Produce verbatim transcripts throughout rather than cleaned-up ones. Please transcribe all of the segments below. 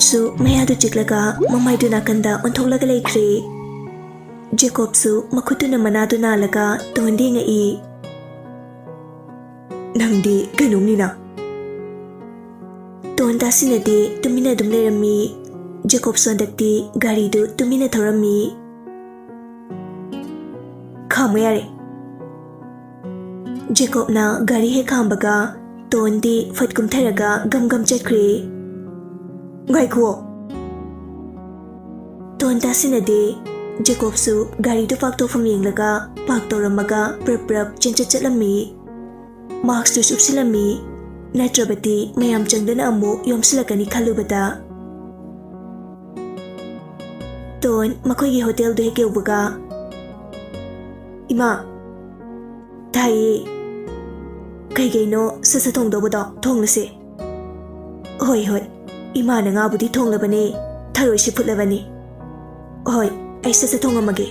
ꯁꯨ ꯃꯌꯥꯗꯨ ꯆꯤꯛꯂꯒ ꯃꯃꯥꯏꯗꯨ ꯅꯥꯀꯟꯗ ꯑꯣꯟꯊꯣꯛꯂꯒ ꯂꯩꯈ꯭ꯔꯦ꯫ ꯖꯦꯀꯣꯕꯁꯨ ꯃꯈꯨꯠꯇꯨꯅ ꯃꯅꯥꯗꯨ ꯅꯥꯜꯂꯒ ꯇꯣꯟꯗ ꯌꯦꯡꯉꯛꯏ꯫ "ꯅꯪꯗꯤ ꯀꯩꯅꯣꯝꯅꯤꯅ?" ꯇꯣꯟ ꯇꯥꯁꯤꯟꯅꯗꯦ, ꯇꯨꯃꯤꯟꯅ ꯑꯗꯨꯝ ꯂꯩꯔꯝꯃꯤ꯫ ꯖꯦꯀꯣꯕꯁꯨ ꯍꯟꯗꯛꯇꯤ ꯒꯥꯔꯤꯗꯨ ꯇꯨꯃꯤꯟꯅ ꯊꯧꯔꯝꯃꯤ꯫ "ꯈꯥꯝꯃꯣ ꯌꯥꯔꯦ꯫" ꯖꯦꯀꯣꯕꯅ ꯒꯥꯔꯤ ꯍꯦꯛ ꯈꯥꯝꯕꯒ ꯇꯣꯟꯗꯤ ꯐꯠ ꯀꯨꯝꯊꯔꯒ ꯒꯝ ꯒꯝ ꯆꯠꯈ꯭ꯔꯦ꯫ "ꯉꯥꯏꯈꯨꯑꯣ!" ꯇꯣꯟ ꯇꯥꯁꯤꯟꯅꯗꯦ꯫ ꯖꯦꯀꯣꯕꯁꯨ ꯒꯥꯔꯤꯗꯨ ꯄꯥꯛ ꯇꯧꯐꯝ ꯌꯦꯡꯂꯒ ꯄꯥꯛ ꯇꯧꯔꯝꯃꯒ ꯄ꯭ꯔꯞ ꯄ꯭ꯔꯞ ꯆꯦꯟꯆꯠ ꯆꯠꯂꯝꯃꯤ꯫ ꯃꯥꯛꯁꯇꯨꯁꯨ ꯎꯞꯁꯤꯜꯂꯝꯃꯤ꯫ ꯅꯠꯇ꯭ꯔꯕꯗꯤ ꯃꯌꯥꯝ ꯆꯪꯗꯅ ꯑꯃꯨꯛ ꯌꯣꯝꯁꯤꯜꯂꯛꯀꯅꯤ ꯈꯜꯂꯨꯕꯗ꯫ ꯇꯣꯟ ꯃꯈꯣꯏꯒꯤ ꯍꯣꯇꯦꯜꯗꯨ ꯍꯦꯛ ꯌꯧꯕꯒ, "ꯏꯃꯥ!" "ꯇꯥꯏꯌꯦ꯫ ꯀꯩ ꯀꯩꯅꯣ ꯁꯠ ꯁꯠ ꯊꯣꯡꯗꯧꯕꯗꯣ ꯊꯣꯡꯂꯁꯦ꯫" "ꯍꯣꯏ, ꯍꯣꯏ꯫ ꯏꯃꯥꯅ ꯉꯥꯕꯨꯗꯤ ꯊꯣꯡꯂꯕꯅꯦ, ꯊꯔꯣꯏꯁꯨ ꯐꯨꯠꯂꯕꯅꯤ꯫ ꯍꯣꯏ, ꯑꯩ ꯁꯠ ꯁꯠ ꯊꯣꯡꯉꯝꯃꯒꯦ꯫"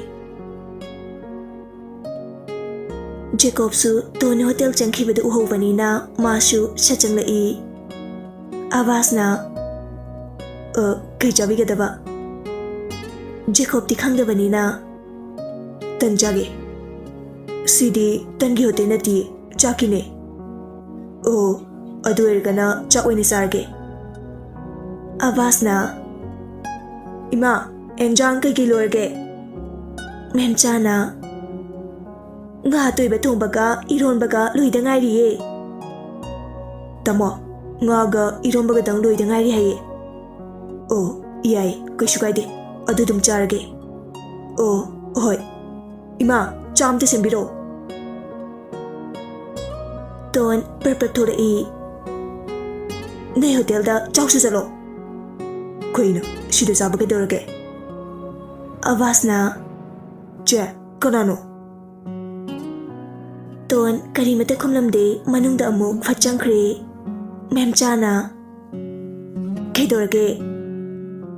ꯖꯦꯀꯣꯕꯁꯨ ꯇꯣꯟ ꯍꯣꯇꯦꯜ ꯆꯪꯈꯤꯕꯗꯨ ꯎꯍꯧꯕꯅꯤꯅ ꯃꯥꯁꯨ ꯁꯠ ꯆꯪꯂꯛꯏ꯫ ꯑꯕꯥꯁꯅ, "ꯑ, ꯀꯩ ꯆꯥꯕꯤꯒꯗꯕ?" ꯖꯦꯀꯣꯕꯇꯤ ꯈꯪꯗꯕꯅꯤꯅ, "ꯇꯟ ꯆꯥꯒꯦ꯫" "ꯁꯤꯗꯤ ꯇꯟꯒꯤ ꯍꯣꯇꯦꯜ ꯅꯠꯇꯦ, ꯆꯥꯛꯀꯤꯅꯦ꯫" "ꯑꯣ, ꯑꯗꯨ ꯑꯣꯏꯔꯒꯅ ꯆꯥꯛ ꯑꯣꯏꯅ ꯆꯥꯔꯒꯦ꯫" ꯑꯕꯥꯁꯅ, "ꯏꯃꯥ, ꯑꯦꯟꯖꯥꯡ ꯀꯩꯀꯩ ꯂꯣꯏꯔꯒꯦ?" ꯃꯦꯝꯆꯥꯅ, "ꯉꯥ ꯑꯇꯣꯏꯕ ꯊꯣꯡꯕꯒ ꯏꯔꯣꯟꯕꯒ ꯂꯣꯏꯗ ꯉꯥꯏꯔꯤꯌꯦ꯫" "ꯇꯥꯃꯣ, ꯉꯥꯒ ꯏꯔꯣꯟꯕꯒꯗꯪ ꯂꯣꯏꯗ ꯉꯥꯏꯔꯤ ꯍꯥꯏꯌꯦ꯫" "ꯑꯣ, ꯌꯥꯏ, ꯀꯩꯁꯨ ꯀꯥꯏꯗꯦ꯫ ꯑꯗꯨ ꯑꯗꯨꯝ ꯆꯥꯔꯒꯦ꯫" "ꯑꯣ, ꯍꯣꯏ꯫ ꯏꯃꯥ, ꯆꯥ ꯑꯝꯇ ꯁꯦꯝꯕꯤꯔꯛꯑꯣ꯫" ꯇꯣꯟ ꯄ꯭ꯔꯞ ꯄ꯭ꯔꯞ ꯊꯣꯔꯛꯏ꯫ "ꯅꯣꯏ ꯍꯣꯇꯦꯜꯗ ꯆꯥꯎꯁꯨ ꯆꯠꯂꯣ꯫ ꯀꯩꯅꯣ, ꯁꯤꯗ ꯆꯥꯕ ꯀꯩꯗꯧꯔꯒꯦ?" ꯑꯕꯥꯁꯅ, "ꯆꯦ, ꯀꯅꯥꯅꯣ?" ꯇꯣꯟ ꯀꯔꯤꯃꯇ ꯈꯨꯝꯂꯝꯗꯦ, ꯃꯅꯨꯡꯗ ꯑꯃꯨꯛ ꯐꯠ ꯆꯪꯈ꯭ꯔꯦ꯫ ꯃꯦꯝꯆꯥꯅ, "ꯀꯩꯗꯧꯔꯒꯦ?"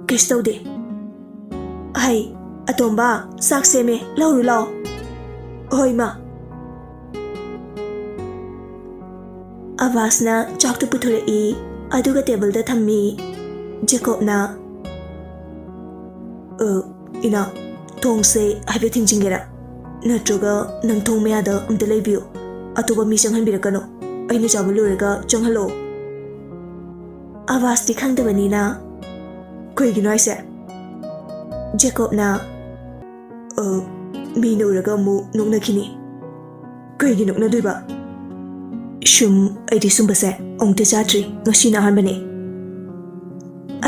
"ꯀꯩꯁꯨ ꯇꯧꯗꯦ꯫" "ꯍꯩ, ꯑꯇꯣꯝꯕ, ꯆꯥꯛ ꯁꯦꯝꯃꯦ, ꯂꯧꯔꯨ ꯂꯥꯎ꯫" "ꯍꯣꯏ, ꯃꯥ꯫" ꯑꯕꯥꯁꯅ ꯆꯥꯛꯇꯨ ꯄꯨꯊꯣꯔꯛꯏ, ꯑꯗꯨꯒ ꯇꯦꯕꯜꯗ ꯊꯝꯃꯤ꯫ ꯖꯦꯀꯣꯕꯅ, "ꯑ, ꯏꯅꯥ, ꯊꯣꯡꯁꯦ ꯍꯥꯏꯐꯦꯠ ꯊꯤꯡꯖꯤꯟꯒꯦꯔꯥ? ꯅꯠꯇ꯭ꯔꯒ ꯅꯪ ꯊꯣꯡ ꯃꯌꯥꯗ ꯑꯝꯇ ꯂꯩꯕꯤꯌꯨ꯫ ꯑꯇꯣꯞꯄ ꯃꯤ ꯆꯪꯍꯟꯕꯤꯔꯛꯀꯅꯨ꯫ ꯑꯩꯅ ꯆꯥꯕ ꯂꯣꯏꯔꯒ ꯆꯪꯍꯜꯂꯛꯑꯣ꯫" ꯑꯕꯥꯁꯇꯤ ꯈꯪꯗꯕꯅꯤꯅ, "ꯀꯩꯒꯤꯅꯣ ꯍꯥꯏꯁꯦ?" ꯖꯦꯀꯣꯕꯅ, "ꯑ, ꯃꯤꯅ ꯎꯔꯒ ꯑꯃꯨꯛ ꯅꯣꯛꯅꯈꯤꯅꯤ꯫" "ꯀꯩꯒꯤ ꯅꯣꯛꯅꯗꯣꯏꯕ? ꯁꯨꯝ, ꯑꯩꯗꯤ ꯁꯨꯝꯕꯁꯦ ꯑꯃꯨꯛꯇ ꯆꯥꯗ꯭ꯔꯤ, ꯉꯁꯤꯅ ꯑꯍꯥꯟꯕꯅꯦ꯫"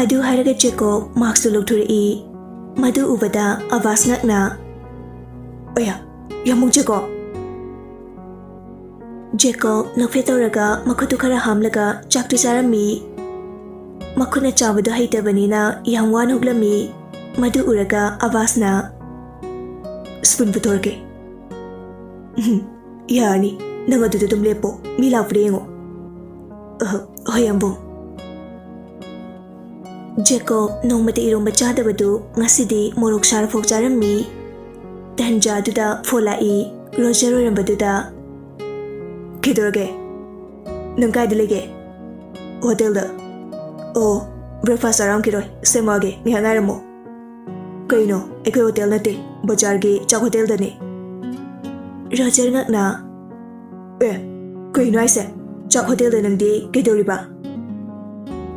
ꯑꯗꯨ ꯍꯥꯏꯔꯒ ꯖꯦꯀꯣꯕ ꯃꯥꯛꯁꯇꯨ ꯂꯧꯊꯣꯔꯛꯏ꯫ ꯃꯗꯨ ꯎꯕꯗ ꯑꯕꯥꯁ ꯉꯛꯅ, "ꯑꯌꯥ, ꯌꯥꯝꯕꯨꯡ ꯖꯦꯀꯣꯕ!" ꯖꯦꯀꯣꯕ ꯅꯣꯛꯐꯦꯠ ꯇꯧꯔꯒ ꯃꯈꯨꯠꯇꯨ ꯈꯔ ꯍꯥꯝꯂꯒ ꯆꯥꯛꯇꯨ ꯆꯥꯔꯝꯃꯤ꯫ ꯃꯈꯨꯠꯅ ꯆꯥꯕꯗꯨ ꯍꯩꯇꯕꯅꯤꯅ ꯌꯥꯝ ꯋꯥꯅ ꯍꯨꯛꯂꯝꯃꯤ꯫ ꯃꯗꯨ ꯎꯔꯒ ꯑꯕꯥꯁꯅ, "ꯁ꯭ꯄꯨꯟ ꯄꯨꯊꯣꯔꯛꯀꯦ꯫" "ꯎꯝ, ꯌꯥꯔꯅꯤ, ꯅꯪ ꯑꯗꯨꯗ ꯑꯗꯨꯝ ꯂꯦꯞꯄꯣ, ꯃꯤ ꯂꯥꯛꯄ꯭ꯔꯥ ꯌꯦꯡꯉꯣ꯫" "ꯑꯍ, ꯍꯣꯏ, ꯌꯥꯝꯕꯨꯡ꯫" ꯖꯦꯀꯣꯕ ꯅꯣꯡꯃꯇ ꯏꯔꯣꯝꯕ ꯆꯥꯗꯕꯗꯨ ꯉꯁꯤꯗꯤ ꯃꯣꯔꯣꯛ ꯁꯥꯔꯐꯥꯎ ꯆꯥꯔꯝꯃꯤ꯫ ꯇꯟꯖꯥꯗꯨꯗ ꯐꯣꯟ ꯂꯥꯛꯏ꯫ ꯔꯣꯖꯔ ꯑꯣꯏꯔꯝꯕꯗꯨꯗ, "ꯀꯩꯗꯧꯔꯒꯦ? ꯅꯪ ꯀꯥꯏꯗ ꯂꯩꯒꯦ?" "ꯍꯣꯇꯦꯜꯗ꯫" "ꯑꯣ, ꯕ꯭ꯔꯦꯛꯐꯥꯁ ꯆꯥꯔꯝꯈꯤꯔꯣꯏ, ꯁꯦꯝꯃꯛꯑꯒꯦ, ꯉꯥꯏꯍꯥꯛ ꯉꯥꯏꯔꯝꯃꯣ꯫" "ꯀꯩꯅꯣ, ꯑꯩꯈꯣꯏ ꯍꯣꯇꯦꯜ ꯅꯠꯇꯦ, ꯕꯖꯥꯔꯒꯤ ꯆꯥꯛ ꯍꯣꯇꯦꯜꯗꯅꯦ꯫" ꯔꯣꯖꯔ ꯉꯛꯅ, "ꯑꯦ, ꯀꯩꯅꯣ ꯍꯥꯏꯁꯦ? ꯆꯥꯛ ꯍꯣꯇꯦꯜꯗ ꯅꯪꯗꯤ ꯀꯩꯗꯧꯔꯤꯕ?"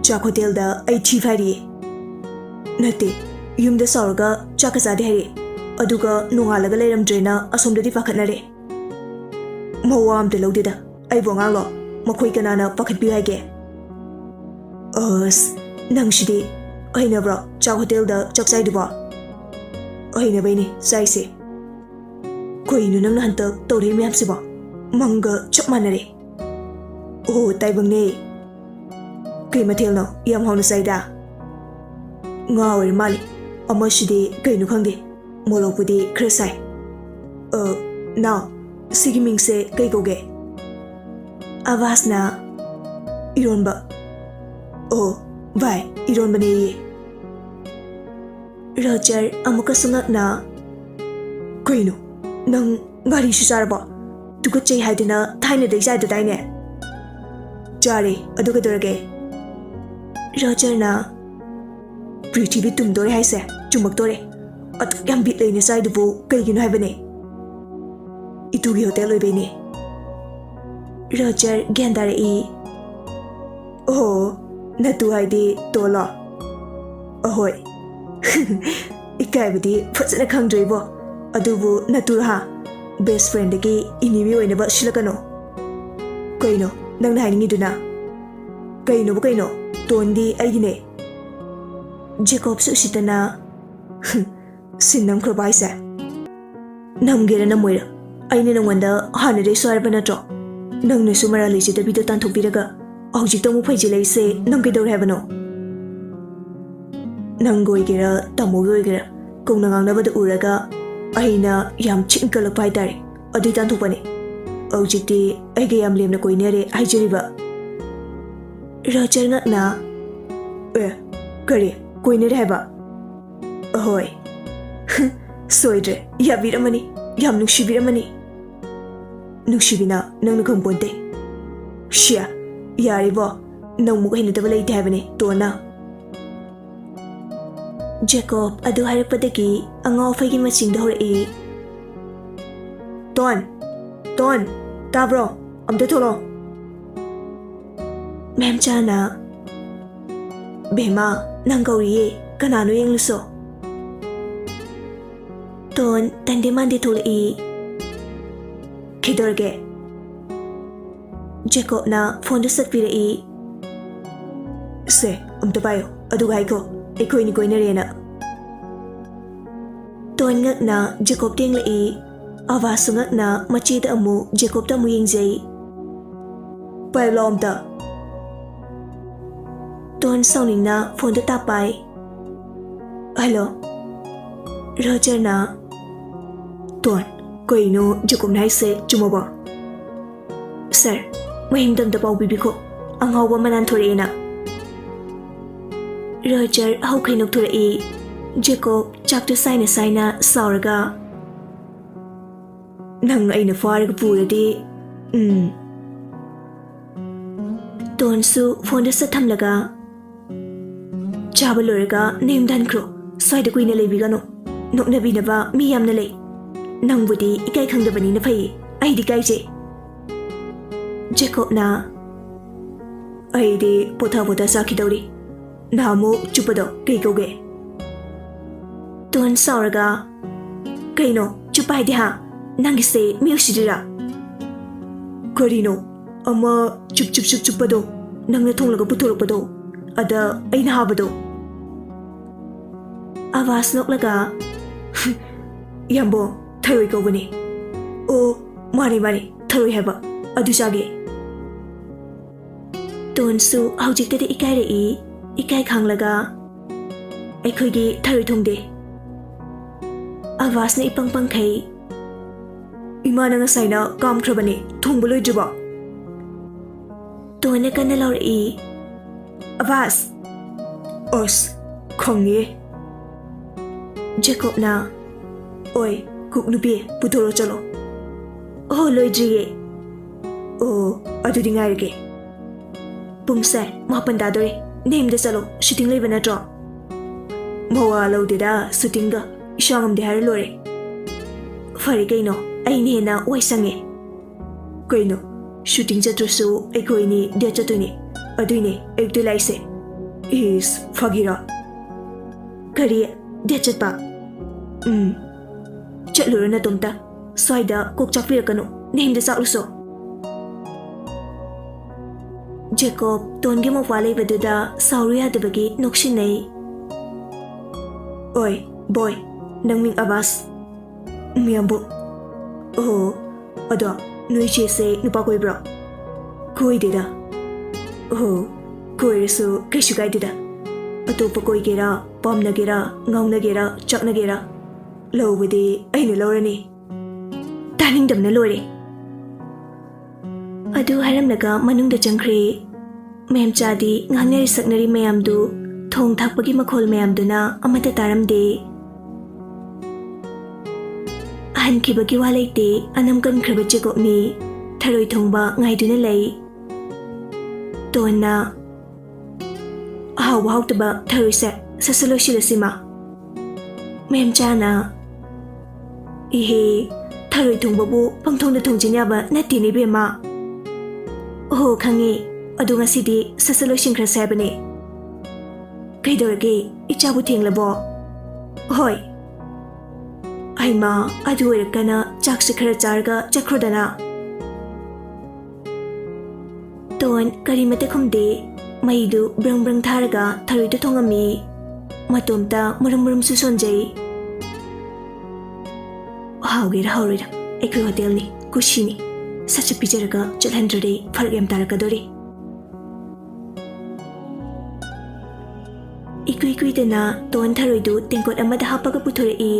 "ꯆꯥꯛ ꯍꯣꯇꯦꯜꯗ ꯑꯩ ꯊꯤ ꯐꯥꯏꯔꯤꯌꯦ꯫" "ꯅꯠꯇꯦ, ꯌꯨꯝꯗ ꯁꯥꯎꯔꯒ ꯆꯥꯛꯀ ꯆꯥꯗꯦ ꯍꯥꯏꯔꯛꯑꯦ, ꯑꯗꯨꯒ ꯅꯣꯡꯉꯥꯜꯂꯒ ꯂꯩꯔꯝꯗ꯭ꯔꯦꯅ ꯑꯁꯣꯝꯗꯗꯤ ꯄꯥꯈꯠꯅꯔꯦ꯫" "ꯃꯋꯥ ꯑꯝꯇ ꯂꯧꯗꯦꯗ, ꯑꯩꯕꯨ ꯑꯉꯥꯡꯂꯣ? ꯃꯈꯣꯏ ꯀꯅꯥꯅ ꯄꯥꯈꯠꯄꯤꯌꯨ ꯍꯥꯏꯒꯦ?" "ꯑꯁ, ꯅꯪꯁꯤꯗꯤ꯫ ꯍꯩꯅꯕ꯭ꯔꯣ ꯆꯥꯛ ꯍꯣꯇꯦꯜꯗ ꯆꯥꯛ ꯆꯥꯏꯗꯨꯕꯣ?" "ꯍꯩꯅꯕꯩꯅꯦ ꯆꯥꯏꯁꯦ꯫" "ꯀꯩꯅꯣ ꯅꯪꯅ ꯍꯟꯇꯛ ꯇꯧꯔꯛꯏ ꯃꯌꯥꯝꯁꯤꯕꯣ? ꯃꯪꯒ ꯆꯞ ꯃꯥꯟꯅꯔꯦ꯫" "ꯑꯣ, ꯇꯥꯏꯕꯪꯅꯦ꯫ ꯀꯩ ꯃꯊꯦꯜꯅꯣ? ꯌꯥꯝ ꯍꯥꯎꯅ ꯆꯥꯏꯗ꯫" "ꯉꯥ ꯑꯣꯏꯔ ꯃꯥꯜꯂꯦ꯫ ꯑꯃꯁꯤꯗꯤ ꯀꯩꯅꯣ ꯈꯪꯗꯦ, ꯃꯣꯔꯣꯛꯄꯨꯗꯤ ꯈꯔ ꯁꯥꯏ꯫ ꯑ, ꯅꯥꯎ, ꯁꯤꯒꯤ ꯃꯤꯡꯁꯦ ꯀꯩ ꯀꯧꯒꯦ?" ꯑꯕꯥꯁꯅ, "ꯏꯔꯣꯟꯕ꯫" "ꯑꯣ, ꯚꯥꯏ, ꯏꯔꯣꯟꯕꯅꯦꯌꯦ꯫" ꯔꯣꯖꯔ ꯑꯃꯨꯛꯀꯁꯨ ꯉꯛꯅ, "ꯀꯩꯅꯣ, ꯅꯪ ꯉꯥꯔꯤꯁꯨ ꯆꯥꯔꯕꯣ? ꯇꯨꯀꯠꯆꯩ ꯍꯥꯏꯗꯅ ꯊꯥꯏꯅꯗꯩ ꯆꯥꯏꯗꯗꯥꯏꯅꯦ?" "ꯆꯥꯔꯦ, ꯑꯗꯨ ꯀꯩꯗꯧꯔꯒꯦ?" ꯔꯣꯖꯔꯅ, ꯄ꯭ꯔꯤꯊꯤꯕꯤ ꯇꯨꯝꯗꯣꯔꯦ ꯍꯥꯏꯁꯦ ꯆꯨꯝꯃꯛꯇꯣꯔꯦ꯫ ꯑꯗꯨꯛ ꯌꯥꯝ ꯕꯤꯠ ꯂꯩꯅ ꯆꯥꯏꯗꯨꯕꯨ ꯀꯩꯒꯤꯅꯣ ꯍꯥꯏꯕꯅꯦ? ꯏꯇꯨꯒꯤ ꯍꯣꯇꯦꯜ ꯑꯣꯏꯕꯩꯅꯦ꯫ ꯔꯣꯖꯔ ꯒ꯭ꯌꯥꯟ ꯇꯥꯔꯛꯏ꯫ ꯑꯣ, ꯅꯇꯨ ꯍꯥꯏꯗꯤ ꯇꯣꯜꯂꯣ? ꯑꯍꯣꯏ꯫ ꯏꯀꯥꯏꯕꯗꯤ ꯐꯖꯅ ꯈꯪꯗ꯭ꯔꯦ ꯏꯕꯣ꯫ ꯑꯗꯨꯕꯨ ꯅꯇꯨ ꯍꯥ, ꯕꯦꯁ ꯐ꯭ꯔꯦꯟꯗꯒꯤ ꯏꯅꯤꯃꯤ ꯑꯣꯏꯅꯕ ꯁꯤꯜꯂꯛꯀꯅꯣ꯫ ꯀꯩꯅꯣ ꯅꯪꯅ ꯍꯥꯏꯅꯤꯡꯉꯤꯗꯨꯅ? ꯀꯩꯅꯣꯕꯨ ꯀꯩꯅꯣ? ꯇꯣꯟꯗꯤ ꯑꯩꯒꯤꯅꯦ꯫ ꯖꯦꯀꯣꯕꯁꯨ ꯎꯁꯤꯠꯇꯅ, "ꯁꯤꯟ ꯅꯝꯈ꯭ꯔꯕ ꯍꯥꯏꯁꯦ? ꯅꯝꯒꯦꯔꯥ ꯅꯝꯃꯣꯏꯔꯥ, ꯑꯩꯅ ꯅꯪꯉꯣꯟꯗ ꯍꯥꯟꯅꯗꯩꯁꯨ ꯍꯥꯏꯔꯕ ꯅꯠꯇ꯭ꯔꯣ? ꯅꯪꯅꯁꯨ ꯃꯔꯥꯜ ꯂꯩꯖꯗꯕꯤꯗ ꯇꯥꯟꯊꯣꯛꯄꯤꯔꯒ ꯍꯧꯖꯤꯛꯇ ꯑꯃꯨꯛ ꯐꯩꯖꯤꯜꯂꯛꯏꯁꯦ ꯅꯪ ꯀꯩꯗꯧꯔꯦ ꯍꯥꯏꯕꯅꯣ?" ꯅꯪꯒ ꯑꯣꯏꯒꯦꯔꯥ ꯇꯥꯃꯣꯒꯤ ꯑꯣꯏꯒꯦꯔꯥ ꯀꯧꯅ ꯉꯥꯡꯅꯕꯗ ꯎꯔꯒ ꯑꯩꯅ ꯌꯥꯝ ꯊꯤꯅ ꯀꯜꯂꯛꯄ ꯍꯥꯏꯇꯥꯔꯦ, ꯑꯗꯨꯏ ꯇꯥꯟꯊꯣꯛꯄꯅꯦ꯫ ꯍꯧꯖꯤꯛꯇꯤ ꯑꯩꯒ ꯌꯥꯝ ꯂꯦꯝꯅ ꯀꯣꯏꯅꯔꯦ ꯍꯥꯏꯖꯔꯤꯕ꯫ ꯔꯣꯖꯔ ꯉꯛꯅ, "ꯑꯦ, ꯀꯔꯤ? ꯀꯣꯏꯅꯔꯦ ꯍꯥꯏꯕ?" "ꯑꯍꯣꯏ꯫" "ꯁꯣꯏꯗ꯭ꯔꯦ, ꯌꯥꯕꯤꯔꯝꯃꯅꯤ, ꯌꯥꯝ ꯅꯨꯡꯁꯤꯕꯤꯔꯝꯃꯅꯤ꯫" "ꯅꯨꯡꯁꯤꯕꯤꯅ ꯅꯪꯅ ꯈꯪꯄꯣꯟꯇꯦ꯫" "ꯁꯤꯌꯥ, ꯌꯥꯔꯦꯕꯣ, ꯅꯪꯃꯨꯛ ꯍꯩꯅꯗꯕ ꯂꯩꯇꯦ ꯍꯥꯏꯕꯅꯦ ꯇꯣꯟꯅ꯫" ꯖꯦꯀꯣꯕ ꯑꯗꯨ ꯍꯥꯏꯔꯛꯄꯗꯒꯤ ꯑꯉꯥꯎ ꯑꯐꯩꯒꯤ ꯃꯆꯤꯡꯗ ꯍꯧꯔꯛꯏ꯫ "ꯇꯣꯟ! ꯇꯣꯟ! ꯇꯥꯕ꯭ꯔꯣ? ꯑꯝꯇ ꯊꯣꯛꯂꯛꯑꯣ!" ꯃꯦꯝꯆꯥꯅ, "ꯕꯦꯝꯃ, ꯅꯪ ꯀꯧꯔꯤꯌꯦ, ꯀꯅꯥꯅꯣ ꯌꯦꯡꯂꯨꯁꯣ꯫" ꯇꯣꯟ ꯇꯟꯗꯦ ꯃꯥꯟꯗꯦ ꯊꯣꯛꯂꯛꯏ꯫ "ꯀꯩꯗꯧꯔꯒꯦ?" ꯖꯦꯀꯣꯕꯅ ꯐꯣꯟꯗꯨ ꯁꯠꯄꯤꯔꯛꯏ꯫ "ꯁꯦ, ꯑꯝꯇ ꯄꯥꯏꯌꯣ, ꯑꯗꯨꯒ ꯍꯥꯏꯈꯣ, ꯑꯩꯈꯣꯏꯅꯤ ꯀꯣꯏꯅꯔꯦꯅ꯫" ꯇꯣꯟ ꯉꯛꯅ ꯖꯦꯀꯣꯕ ꯌꯦꯡꯂꯛꯏ꯫ ꯑꯕꯥꯁꯁꯨ ꯉꯛꯅ ꯃꯆꯦꯗ ꯑꯃꯨꯛ ꯖꯦꯀꯣꯕꯇ ꯑꯃꯨꯛ ꯌꯦꯡꯖꯩ꯫ "ꯄꯥꯏꯌꯨ ꯂꯥꯎ ꯑꯝꯇ꯫" ꯇꯣꯟ ꯁꯥꯎꯅꯤꯡꯅ ꯐꯣꯟꯗꯨ ꯇꯥꯞ ꯄꯥꯏ꯫ "ꯍꯜꯂꯣ꯫" ꯔꯣꯖꯔꯅ, "ꯇꯣꯟ, ꯀꯩꯅꯣ ꯖꯦꯀꯣꯕꯅ ꯍꯥꯏꯁꯦ ꯆꯨꯝꯃꯕꯣ?" "ꯁꯥꯔ, ꯃꯍꯤꯡꯗ ꯑꯝꯇ ꯄꯥꯎ ꯄꯤꯕꯤꯈꯣ, ꯑꯉꯥꯎꯕ ꯑꯃ ꯅꯥꯟꯊꯣꯔꯛꯑꯦꯅ꯫" ꯔꯣꯖꯔ ꯍꯧꯈꯩ ꯅꯣꯛꯊꯣꯔꯛꯏ꯫ ꯖꯦꯀꯣꯕ ꯆꯥꯛꯇꯨ ꯁꯥꯏꯅ ꯁꯥꯏꯅ ꯁꯥꯎꯔꯒ, "ꯅꯪ ꯑꯩꯅ ꯐꯥꯔꯒ ꯄꯨꯔꯗꯤ, ꯎꯝ꯫" ꯇꯣꯟꯁꯨ ꯐꯣꯟꯗꯨ ꯁꯠ ꯊꯝꯂꯒ, ꯆꯥꯕ ꯂꯣꯏꯔꯒ ꯅꯌꯨꯝꯗ ꯍꯟꯈ꯭ꯔꯣ꯫ ꯁ꯭ꯋꯥꯏꯗ ꯀꯨꯏꯅ ꯂꯩꯕꯤꯒꯅꯨ꯫ ꯅꯣꯛꯅꯕꯤꯅꯕ ꯃꯤ ꯌꯥꯝꯅ ꯂꯩ꯫ ꯅꯪꯕꯨꯗꯤ ꯏꯀꯥꯏ ꯈꯪꯗꯕꯅꯤꯅ ꯐꯩꯌꯦ꯫ ꯑꯩꯗꯤ ꯏꯀꯥꯏꯖꯩ꯫ ꯖꯦꯀꯣꯕꯅ, "ꯑꯩꯗꯤ ꯄꯣꯊꯥ ꯄꯣꯊꯥ ꯆꯥꯈꯤꯗꯧꯔꯤ꯫ ꯅꯍꯥꯟꯃꯨꯛ ꯆꯨꯞꯄꯗꯣ ꯀꯩ ꯀꯧꯒꯦ?" ꯇꯣꯟ ꯁꯥꯎꯔꯒ, "ꯀꯩꯅꯣ ꯆꯨꯞꯄ ꯍꯥꯏꯗꯤ, ꯍꯥ? ꯅꯪꯒꯤꯁꯦ ꯃꯤ ꯎꯁꯤꯠꯇ꯭ꯔꯤꯔꯥ?" "ꯀꯔꯤꯅꯣ? ꯑꯃ ꯆꯨꯞ ꯆꯨꯞ ꯆꯨꯞ ꯆꯨꯞꯄꯗꯣ, ꯅꯪꯅ ꯊꯣꯡꯂꯒ ꯄꯨꯊꯣꯔꯛꯄꯗꯣ, ꯑꯗ ꯑꯩꯅ ꯍꯥꯕꯗꯣ?" ꯑꯕꯥꯁ ꯅꯣꯛꯂꯒ, "ꯌꯥꯝꯕꯣ, ꯊꯔꯣꯏ ꯀꯧꯕꯅꯦ꯫ ꯑꯣ, ꯃꯥꯅꯦ, ꯃꯥꯅꯦ, ꯊꯔꯣꯏ ꯍꯥꯏꯕ, ꯑꯗꯨ ꯆꯥꯒꯦ꯫" ꯇꯣꯟꯁꯨ ꯍꯧꯖꯤꯛꯇꯗꯤ ꯏꯀꯥꯏꯔꯛꯏ꯫ ꯏꯀꯥꯏ ꯈꯥꯡꯂꯒ, "ꯑꯩꯈꯣꯏꯒꯤ ꯊꯔꯣꯏ ꯊꯣꯡꯗꯦ꯫" ꯑꯕꯥꯁꯅ ꯏꯄꯪ ꯄꯪꯈꯩ, "ꯏꯃꯥꯅ ꯉꯁꯥꯏꯅ ꯀꯥꯝꯈ꯭ꯔꯕꯅꯦ, ꯊꯣꯡꯕ ꯂꯣꯏꯗ꯭ꯔꯤꯕꯣ?" ꯇꯣꯟꯅ ꯀꯟꯅ ꯂꯥꯎꯔꯛꯏ, "ꯑꯕꯥꯁ!" "ꯑꯁ, ꯈꯪꯉꯦ꯫" ꯖꯦꯀꯣꯕꯅ, "ꯑꯣꯏ, ꯀꯨꯛ ꯅꯨꯄꯤ, ꯄꯨꯊꯣꯔꯣ ꯆꯠꯂꯣ꯫" "ꯑꯣ, ꯂꯣꯏꯗ꯭ꯔꯤꯌꯦ꯫" "ꯑꯣ, ꯑꯗꯨꯗꯤ ꯉꯥꯏꯔꯒꯦ꯫" "ꯄꯨꯡꯁꯦ ꯃꯥꯄꯟ ꯇꯥꯗꯣꯔꯦ꯫ ꯅꯌꯨꯝꯗ ꯆꯠꯂꯣ, ꯁꯨꯇꯤꯡ ꯂꯩꯕ ꯅꯠꯇ꯭ꯔꯣ?" "ꯃꯋꯥ ꯂꯧꯗꯦꯗ ꯁꯨꯇꯤꯡꯒ, ꯏꯁꯥ ꯉꯝꯗꯦ ꯍꯥꯏꯔ ꯂꯣꯏꯔꯦ꯫" "ꯐꯔꯦ ꯀꯩꯅꯣ, ꯑꯩꯅ ꯍꯦꯟꯅ ꯋꯥꯏ ꯁꯪꯉꯦ꯫" "ꯀꯩꯅꯣ, ꯁꯨꯇꯤꯡ ꯆꯠꯇ꯭ꯔꯁꯨ ꯑꯩꯈꯣꯏꯅꯤ ꯗꯦꯠ ꯆꯠꯇꯣꯏꯅꯦ, ꯑꯗꯨꯏꯅꯦ ꯑꯌꯨꯛꯇ ꯂꯥꯛꯏꯁꯦ꯫" "ꯏꯁ, ꯐꯥꯒꯤꯔꯥ?" "ꯀꯔꯤ? ꯗꯦꯠ ꯆꯠꯄ?" "ꯎꯝ, ꯆꯠꯂꯨꯔꯣ ꯅꯇꯣꯝꯇ꯫ ꯁ꯭ꯋꯥꯏꯗ ꯀꯣꯛ ꯆꯥꯛꯄꯤꯔꯛꯀꯅꯨ, ꯅꯌꯨꯝꯗ ꯆꯥꯛꯂꯨꯁꯣ꯫" ꯖꯦꯀꯣꯕ ꯇꯣꯟꯒꯤ ꯃꯧꯄ꯭ꯋꯥ ꯂꯩꯕꯗꯨꯗ ꯁꯥꯎꯔꯨ ꯌꯥꯗꯕꯒꯤ ꯅꯣꯛꯁꯤꯟꯅꯩ꯫ "ꯑꯣꯏ, ꯕꯣꯏ, ꯅꯪ ꯃꯤꯡ ꯑꯕꯥꯁ?" "ꯎꯝ, ꯌꯥꯝꯕꯨ꯫" "ꯑꯣ, ꯑꯗꯣ ꯅꯣꯏ ꯆꯦꯁꯦ ꯅꯨꯄꯥ ꯀꯣꯏꯕ꯭ꯔꯣ?" "ꯀꯣꯏꯗꯦꯗ꯫" "ꯑꯣ, ꯀꯣꯏꯔꯁꯨ ꯀꯩꯁꯨ ꯀꯥꯏꯗꯦꯗ꯫ ꯑꯇꯣꯞꯄ ꯀꯣꯏꯒꯦꯔꯥ, ꯄꯥꯝꯅꯒꯦꯔꯥ, ꯉꯥꯎꯅꯒꯦꯔꯥ, ꯆꯥꯛꯅꯒꯦꯔꯥ, ꯂꯧꯕꯗꯤ ꯑꯩꯅ ꯂꯧꯔꯅꯤ꯫" "ꯇꯥꯅꯤꯡꯗꯕꯅ ꯂꯣꯏꯔꯦ꯫" ꯑꯗꯨ ꯍꯥꯏꯔꯝꯂꯒ ꯃꯅꯨꯡꯗ ꯆꯪꯈ꯭ꯔꯦ꯫ ꯃꯦꯝꯆꯥꯗꯤ ꯉꯥꯡꯅꯔꯤ ꯁꯛꯅꯔꯤ ꯃꯌꯥꯝꯗꯨ, ꯊꯣꯡ ꯊꯥꯛꯄꯒꯤ ꯃꯈꯣꯜ ꯃꯌꯥꯝꯗꯨꯅ ꯑꯃꯠꯇ ꯇꯥꯔꯝꯗꯦ꯫ ꯍꯟꯈꯤꯕꯒꯤ ꯋꯥ ꯂꯩꯇꯦ, ꯑꯅꯝ ꯀꯟꯈ꯭ꯔꯕ ꯆꯦꯀꯣꯛꯅꯤ꯫ ꯊꯔꯣꯏ ꯊꯣꯡꯕ ꯉꯥꯏꯗꯨꯅ ꯂꯩ꯫ ꯇꯣꯟꯅ, ꯍꯥꯎꯕ ꯍꯥꯎꯇꯕ ꯊꯔꯣꯏꯁꯦ ꯁꯠ ꯁꯠ ꯂꯣꯏꯁꯤꯜꯂꯁꯤꯃ꯫ ꯃꯦꯝꯆꯥꯅ, "ꯏꯍꯦ, ꯊꯔꯣꯏ ꯊꯣꯡꯕꯕꯨ ꯄꯪꯊꯣꯡꯗ ꯊꯣꯡꯖꯤꯟ ꯌꯥꯕ ꯅꯠꯇꯦꯅꯦ ꯏꯕꯦꯝꯃ꯫ ꯑꯣꯍꯣ, ꯈꯪꯉꯦ꯫ ꯑꯗꯨ ꯉꯁꯤꯗꯤ ꯁꯠ ꯁꯠ ꯂꯣꯏꯁꯤꯟꯈ꯭ꯔꯁꯦ ꯍꯥꯏꯕꯅꯦ꯫ ꯀꯩꯗꯧꯔꯒꯦ? ꯏꯆꯥꯕꯨ ꯊꯦꯡꯂꯕꯣ?" "ꯍꯣꯏ꯫ ꯍꯩꯃꯥ, ꯑꯗꯨ ꯑꯣꯏꯔꯒꯅ ꯆꯥꯛꯁꯦ ꯈꯔ ꯆꯥꯔꯒ ꯆꯠꯈ꯭ꯔꯣꯗꯅ꯫" ꯇꯣꯟ ꯀꯔꯤꯃꯇ ꯈꯨꯝꯗꯦ꯫ ꯃꯩꯗꯨ ꯕ꯭ꯔꯪ ꯕ꯭ꯔꯪ ꯊꯥꯔꯒ ꯊꯔꯣꯏꯗꯨ ꯊꯣꯡꯉꯝꯃꯤ꯫ ꯃꯇꯣꯝꯇ ꯃꯔꯨꯝ ꯃꯔꯨꯝꯁꯨ ꯁꯣꯟꯖꯩ꯫ "ꯍꯥꯎꯒꯦꯔꯥ ꯍꯥꯎꯔꯣꯏꯔꯥ, ꯑꯩꯈꯣꯏ ꯍꯣꯇꯦꯜꯅꯤ, ꯀꯨꯁꯤꯅꯤ꯫ ꯁꯠ ꯁꯠ ꯄꯤꯖꯔꯒ ꯆꯠꯍꯟꯗ꯭ꯔꯗꯤ ꯐꯔꯛ ꯌꯥꯝ ꯇꯥꯔꯛꯀꯗꯣꯔꯤ꯫" ꯏꯀꯨꯏ ꯀꯨꯏꯗꯅ ꯇꯣꯟ ꯊꯔꯣꯏꯗꯨ ꯇꯦꯡꯀꯣꯠ ꯑꯃꯗ ꯍꯥꯞꯄꯒ ꯄꯨꯊꯣꯔꯛꯏ꯫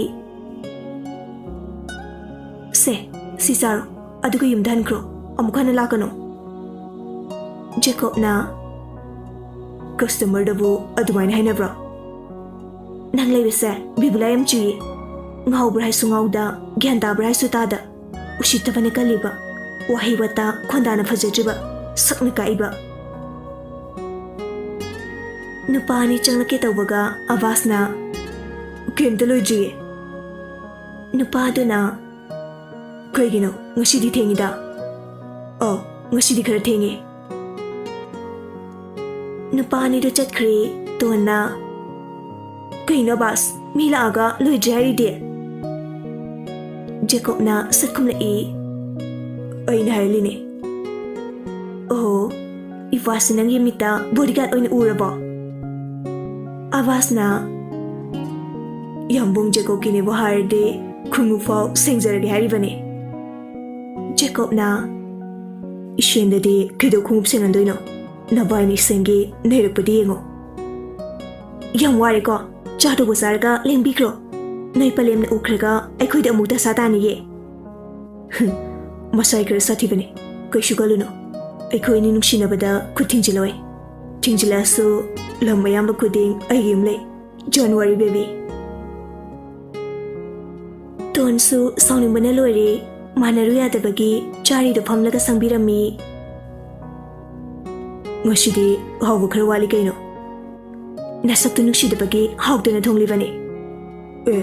"ꯁꯦ, ꯁꯤ ꯆꯥꯔꯣ, ꯑꯗꯨꯒ ꯌꯨꯝꯗ ꯍꯟꯈ꯭ꯔꯣ, ꯑꯃꯨꯛ ꯍꯟꯅ ꯂꯥꯛꯀꯅꯨ꯫" ꯖꯦꯀꯣꯕꯅ, "ꯀꯁꯇꯃꯔꯗꯕꯨ ꯑꯗꯨꯃꯥꯏꯅ ꯍꯥꯏꯅꯕ꯭ꯔꯣ? ꯅꯪ ꯂꯩꯕꯁꯦ ꯕꯤꯕꯨꯂꯥ ꯌꯥꯝ ꯆꯨꯏꯌꯦ꯫ ꯉꯥꯎꯕ꯭ꯔꯥ ꯍꯥꯏꯁꯨ ꯉꯥꯎꯗ, ꯒ꯭ꯌꯥꯟ ꯇꯥꯕ꯭ꯔꯥ ꯍꯥꯏꯁꯨ ꯇꯥꯗ, ꯎꯁꯤꯠꯇꯕꯅ ꯀꯜꯂꯤꯕ, ꯋꯥꯍꯩ ꯋꯥꯇꯥ ꯈꯣꯟꯗꯥꯅ ꯐꯖꯗ꯭ꯔꯤꯕ, ꯁꯛꯅ ꯀꯛꯏꯕ꯫" ꯅꯨꯄꯥ ꯑꯅꯤ ꯆꯪꯂꯛꯀꯦ ꯇꯧꯕꯒ ꯑꯕꯥꯁꯅ, "ꯀꯩꯝꯇ ꯂꯣꯏꯗ꯭ꯔꯤꯌꯦ꯫" ꯅꯨꯄꯥꯗꯨꯅ, "ꯀꯩꯒꯤꯅꯣ? ꯉꯁꯤꯗꯤ ꯊꯦꯡꯉꯤꯗ꯫" "ꯑꯣ, ꯉꯁꯤꯗꯤ ꯈꯔ ꯊꯦꯡꯉꯦ꯫" ꯅꯨꯄꯥ ꯑꯅꯤꯗꯨ ꯆꯠꯈ꯭ꯔꯦ꯫ ꯇꯣꯟꯅ, "ꯀꯩꯅꯣ ꯕꯥꯁ, ꯃꯤ ꯂꯥꯛꯑꯒ ꯂꯣꯏꯗ꯭ꯔꯤ ꯍꯥꯏꯔꯤꯗꯤ?" ꯖꯦꯀꯣꯕꯅ ꯁꯠ ꯈꯨꯝꯂꯛꯏ, "ꯑꯩꯅ ꯍꯥꯏꯔꯤꯅꯦ꯫" "ꯑꯣꯍꯣ, ꯏꯕꯥꯁꯁꯤ ꯅꯪꯒꯤ ꯃꯤꯠꯇ ꯕꯣꯗꯤꯒꯥꯔꯗ ꯑꯣꯏꯅ ꯎꯔꯕꯣ?" ꯑꯕꯥꯁꯅ, "ꯌꯥꯝꯕꯨꯡ ꯖꯦꯀꯣꯕꯀꯤꯅꯦꯕꯨ ꯍꯥꯏꯔꯗꯤ ꯈꯣꯡꯎꯞ ꯐꯥꯎ ꯁꯦꯡꯖꯔꯒꯦ ꯍꯥꯏꯔꯤꯕꯅꯦ꯫" ꯖꯦꯀꯣꯕꯅ, "ꯏꯁꯦꯟꯗꯗꯤ ꯀꯩꯗꯧ ꯈꯣꯡꯎꯞ ꯁꯦꯡꯍꯟꯗꯣꯏꯅꯣ? ꯅꯕꯥꯏꯅꯤ ꯏꯁꯦꯟꯒꯤ ꯅꯩꯔꯛꯄꯗꯤ ꯌꯦꯡꯉꯣ꯫" "ꯌꯥꯝ ꯋꯥꯔꯦꯀꯣ, ꯆꯥꯗꯧꯕ ꯆꯥꯔꯒ ꯂꯦꯡꯕꯤꯈ꯭ꯔꯣ꯫ ꯅꯣꯏ ꯄꯂꯦꯝꯅ ꯎꯈ꯭ꯔꯒ ꯑꯩꯈꯣꯏꯗ ꯑꯃꯨꯛ ꯗꯁꯥ ꯇꯥꯅꯤꯌꯦ꯫" "ꯍꯨꯝ, ꯃꯁꯥꯏ ꯈꯔ ꯁꯥꯊꯤꯕꯅꯤ, ꯀꯩꯁꯨ ꯈꯜꯂꯨꯅꯨ꯫ ꯑꯩꯈꯣꯏ ꯑꯅꯤ ꯅꯨꯡꯁꯤꯅꯕꯗ ꯈꯨꯠ ꯊꯤꯡꯖꯤꯜꯂꯣꯏ꯫ ꯊꯤꯡꯖꯤꯜꯂꯛꯑꯁꯨ ꯂꯝ ꯑꯌꯥꯝꯕ ꯈꯨꯗꯤꯡ ꯑꯩꯒꯤ ꯌꯨꯝ ꯂꯩ꯫ Don't worry, baby." ꯇꯣꯟꯁꯨ ꯁꯥꯎꯅꯤꯡꯕꯅ ꯂꯣꯏꯔꯦ꯫ ꯃꯥꯟꯅꯔꯨ ꯌꯥꯗꯕꯒꯤ ꯆꯥꯔꯤꯗꯨ ꯐꯝꯂꯒ ꯁꯪꯕꯤꯔꯝꯃꯤ꯫ "ꯉꯁꯤꯗꯤ ꯑꯍꯥꯎꯕ ꯈꯔ ꯋꯥꯠꯂꯤ ꯀꯩꯅꯣ?" ꯅꯁꯛꯇꯨ ꯅꯨꯡꯁꯤꯗꯕꯒꯤ ꯍꯥꯎꯇꯅ ꯊꯣꯡꯂꯤꯕꯅꯤ꯫ ꯑꯦ,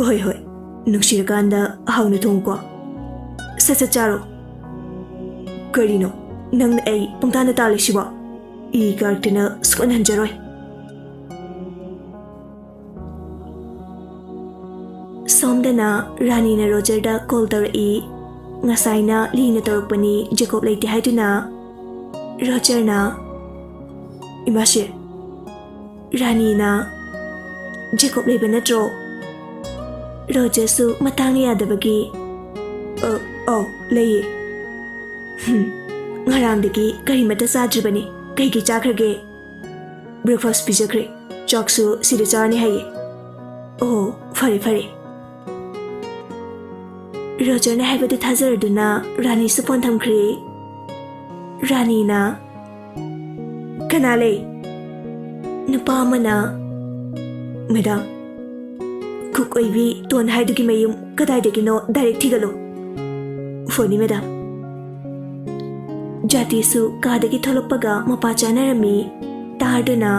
ꯍꯣꯏ ꯍꯣꯏ, ꯅꯨꯡꯁꯤꯔꯀꯥꯟꯗ ꯍꯥꯎꯅ ꯊꯣꯡꯉꯨꯀꯣ꯫ ꯁꯠ ꯁꯠ ꯆꯥꯔꯣ꯫ ꯀꯔꯤꯅꯣ ꯅꯪꯅ ꯑꯩ ꯄꯪꯇꯥꯅ ꯇꯥꯜꯂꯤꯁꯤꯕꯣ? ꯏ ꯀꯥꯔꯛꯇꯅ ꯁꯨꯛꯍꯟ ꯍꯟꯖꯔꯣꯏ꯫ ꯁꯣꯝꯗꯅ ꯔꯥꯅꯤꯅ ꯔꯣꯖꯔꯗ ꯀꯣꯜ ꯇꯧꯔꯛꯏ꯫ ꯉꯁꯥꯏꯅ ꯂꯤꯅ ꯇꯧꯔꯛꯄꯅꯤ, ꯖꯦꯀꯣꯕ ꯂꯩꯇꯦ ꯍꯥꯏꯗꯨꯅ꯫ ꯔꯣꯖꯔꯅ, "ꯏꯃꯥꯁꯤ, ꯔꯥꯅꯤꯅ ꯖꯦꯀꯣꯕ ꯂꯩꯕ ꯅꯠꯇ꯭ꯔꯣ?" ꯔꯣꯖꯔꯁꯨ ꯃꯇꯥꯡ ꯌꯥꯗꯕꯒꯤ, "ꯑ, ꯑꯧ, ꯂꯩꯌꯦ꯫ ꯍꯝ, ꯉꯔꯥꯡꯗꯒꯤ ꯀꯔꯤꯃꯠꯇ ꯆꯥꯗ꯭ꯔꯤꯕꯅꯤ꯫ ꯀꯩꯒꯤ ꯆꯥꯈ꯭ꯔꯒꯦ?" "ꯕ꯭ꯔꯦꯛꯐꯥꯁ ꯄꯤꯖꯈ꯭ꯔꯦ꯫ ꯆꯥꯛꯁꯨ ꯁꯤꯗ ꯆꯥꯔꯅꯤ ꯍꯥꯏꯌꯦ꯫" "ꯑꯣ, ꯐꯔꯦ, ꯐꯔꯦ꯫" ꯔꯣꯖꯔꯅ ꯍꯥꯏꯕꯗꯨ ꯊꯥꯖꯔꯗꯨꯅ ꯔꯥꯅꯤꯁꯨ ꯐꯣꯟ ꯊꯝꯈ꯭ꯔꯦ꯫ ꯔꯥꯅꯤꯅ, "ꯀꯅꯥ ꯂꯩ?" ꯅꯨꯄꯥ ꯑꯃꯅ, "ꯃꯦꯗꯥꯝ, ꯀꯨꯛ ꯑꯣꯏꯕꯤ ꯇꯣꯟ ꯍꯥꯏꯗꯨꯒꯤ ꯃꯌꯨꯝ ꯀꯗꯥꯏꯗꯒꯤꯅꯣ ꯗꯥꯏꯔꯦꯛ ꯊꯤꯒꯠꯂꯨ꯫" "ꯐꯣꯟꯅꯤ, ꯃꯦꯗꯥꯝ꯫" ꯖꯥꯇꯤꯁꯨ ꯀꯥꯗꯒꯤ ꯊꯣꯛꯂꯛꯄꯒ ꯃꯄꯥ ꯆꯥꯅꯔꯝꯃꯤ꯫ ꯇꯥꯔꯗꯨꯅ,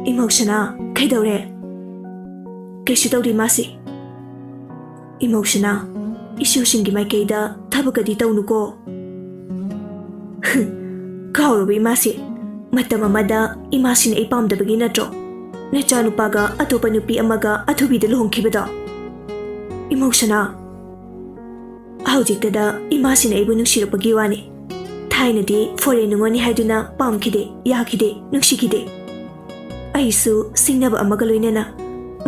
"ꯏꯃꯧ ꯁꯅꯥ, ꯀꯩꯗꯧꯔꯦ?" "ꯀꯩꯁꯨ ꯇꯧꯗꯦ ꯃꯥꯁꯤ꯫" "ꯏꯃꯧ ꯁꯅꯥ, ꯏꯁꯨꯁꯤꯡꯒꯤ ꯃꯥꯏꯀꯩꯗ ꯊꯕꯛꯀꯗꯤ ꯇꯧꯅꯨꯀꯣ꯫" "ꯀꯥꯎꯔꯕ ꯏꯃꯥꯁꯤ? ꯃꯇꯝ ꯑꯃꯗ ꯏꯃꯥꯁꯤꯅ ꯑꯩ ꯄꯥꯝꯗꯕꯒꯤ ꯅꯠꯇ꯭ꯔꯣ ꯅꯆꯥꯅꯨꯄꯥꯒ ꯑꯇꯣꯞꯄ ꯅꯨꯄꯤ ꯑꯃꯒ ꯑꯊꯨꯕꯤꯗ ꯂꯨꯍꯣꯡꯈꯤꯕꯗꯣ?" "ꯏꯃꯧ ꯁꯅꯥ, ꯍꯧꯖꯤꯛꯇꯗ ꯏꯃꯥꯁꯤꯅ ꯑꯩꯕꯨ ꯅꯨꯡꯁꯤꯔꯛꯄꯒꯤ ꯋꯥꯅꯤ꯫ ꯊꯥꯏꯅꯗꯤ ꯐꯣꯔꯦꯟ ꯅꯨꯡꯉꯣꯜꯅꯤ ꯍꯥꯏꯗꯨꯅ ꯄꯥꯝꯈꯤꯗꯦ, ꯌꯥꯈꯤꯗꯦ, ꯅꯨꯡꯁꯤꯈꯤꯗꯦ꯫ ꯑꯩꯁꯨ ꯁꯤꯡꯅꯕ ꯑꯃꯒ ꯂꯣꯏꯅꯅ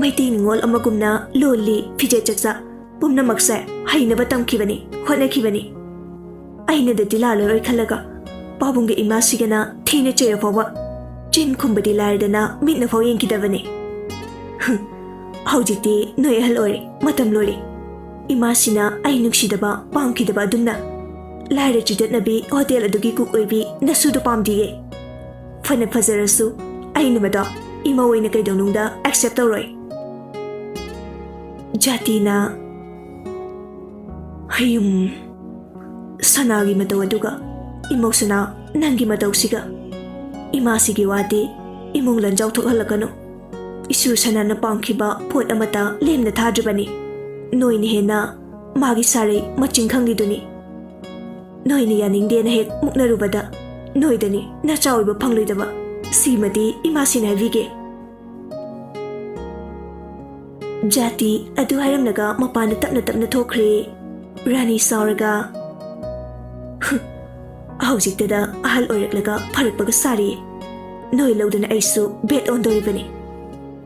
ꯃꯩꯇꯩ ꯅꯤꯉꯣꯜ ꯑꯃꯒꯨꯝꯅ ꯂꯣꯜꯂꯤ, ꯐꯤꯖꯦꯠ ꯆꯛꯆꯥ ꯄꯨꯝꯅꯃꯛꯁꯦ ꯍꯩꯅꯕ ꯇꯝꯈꯤꯕꯅꯤ, ꯍꯣꯠꯅꯈꯤꯕꯅꯤ꯫ ꯑꯩꯅꯗꯗꯤ ꯂꯥꯜꯂꯔꯣꯏ ꯈꯜꯂꯒ ꯄꯥꯕꯨꯡꯒꯤ ꯏꯃꯥꯁꯤꯒꯅ ꯊꯤꯅ ꯆꯩꯔ ꯐꯥꯎꯕ ꯆꯤꯟ ꯈꯨꯝꯕꯗꯤ ꯂꯥꯏꯔꯗꯅ ꯃꯤꯠꯅ ꯐꯥꯎ ꯌꯦꯡꯈꯤꯗꯕꯅꯤ꯫" ꯍꯨꯝ, ꯍꯧꯖꯤꯛꯇꯤ ꯅꯣꯏ ꯑꯍꯜ ꯑꯣꯏꯔꯦ, ꯃꯇꯝ ꯂꯣꯏꯔꯦ꯫ ꯏꯃꯥꯁꯤꯅ ꯑꯩ ꯅꯨꯡꯁꯤꯗꯕ, ꯄꯥꯝꯈꯤꯗꯕ ꯑꯗꯨꯝꯅ ꯂꯥꯏꯔ ꯆꯤꯗꯠꯅꯕꯤ ꯍꯣꯇꯦꯜ ꯑꯗꯨꯒꯤ ꯀꯨꯛ ꯑꯣꯏꯕꯤ ꯅꯁꯨꯗꯣ ꯄꯥꯝꯗꯤꯌꯦ꯫ ꯐꯅ ꯐꯖꯔꯁꯨ ꯑꯩꯅ ꯃꯗꯣ ꯏꯃꯧ ꯑꯣꯏꯅ ꯀꯩꯗꯧꯅꯨꯡꯗ ꯑꯦꯛꯁꯦꯞ ꯇꯧꯔꯣꯏ꯫ ꯖꯥꯇꯤꯅ, "ꯍꯌꯨꯝ, ꯁꯅꯥꯒꯤ ꯃꯇꯧ ꯑꯗꯨꯒ ꯏꯃꯧ ꯁꯅꯥ ꯅꯪꯒꯤ ꯃꯇꯧꯁꯤꯒ ꯏꯃꯥꯁꯤꯒꯤ ꯋꯥꯗꯤ ꯏꯃꯨꯡ ꯂꯟꯖꯥꯎ ꯊꯣꯛꯍꯜꯂꯛꯀꯅꯨ꯫ ꯏꯁꯨ ꯁꯅꯥꯅ ꯄꯥꯝꯈꯤꯕ ꯄꯣꯠ ꯑꯃꯠꯇ ꯂꯦꯝꯅ ꯊꯥꯗ꯭ꯔꯤꯕꯅꯤ꯫ ꯅꯣꯏꯅ ꯍꯦꯟꯅ ꯃꯥꯒꯤ ꯁꯥꯔꯩ ꯃꯆꯤꯡ ꯈꯪꯂꯤꯗꯨꯅꯤ꯫ ꯅꯣꯏꯅ ꯌꯥꯅꯤꯡꯗꯦꯅ ꯍꯦꯛ ꯃꯨꯛꯅꯔꯨꯕꯗ ꯅꯣꯏꯗꯅꯤ ꯅꯆꯥ ꯑꯣꯏꯕ ꯐꯪꯂꯣꯏꯗꯕ꯫ ꯁꯤꯃꯗꯤ ꯏꯃꯥꯁꯤꯅ ꯍꯥꯏꯕꯤꯒꯦ꯫ ꯖꯥꯇꯤ ꯑꯗꯨ ꯍꯥꯏꯔꯝꯂꯒ ꯃꯄꯥꯟꯗ ꯇꯞꯅ ꯇꯞꯅ ꯊꯣꯛꯈ꯭ꯔꯦ꯫ ꯔꯥꯅꯤ ꯁꯥꯎꯔꯒ, "ꯍꯨꯝ, ꯍꯧꯖꯤꯛꯇꯗ ꯑꯍꯜ ꯑꯣꯏꯔꯛꯂꯒ ꯐꯔꯛꯄꯒ ꯁꯥꯔꯤ꯫ ꯅꯣꯏ ꯂꯧꯗꯅ ꯑꯩꯁꯨ ꯕꯦꯠ ꯑꯣꯟꯗꯣꯔꯤꯕꯅꯤ꯫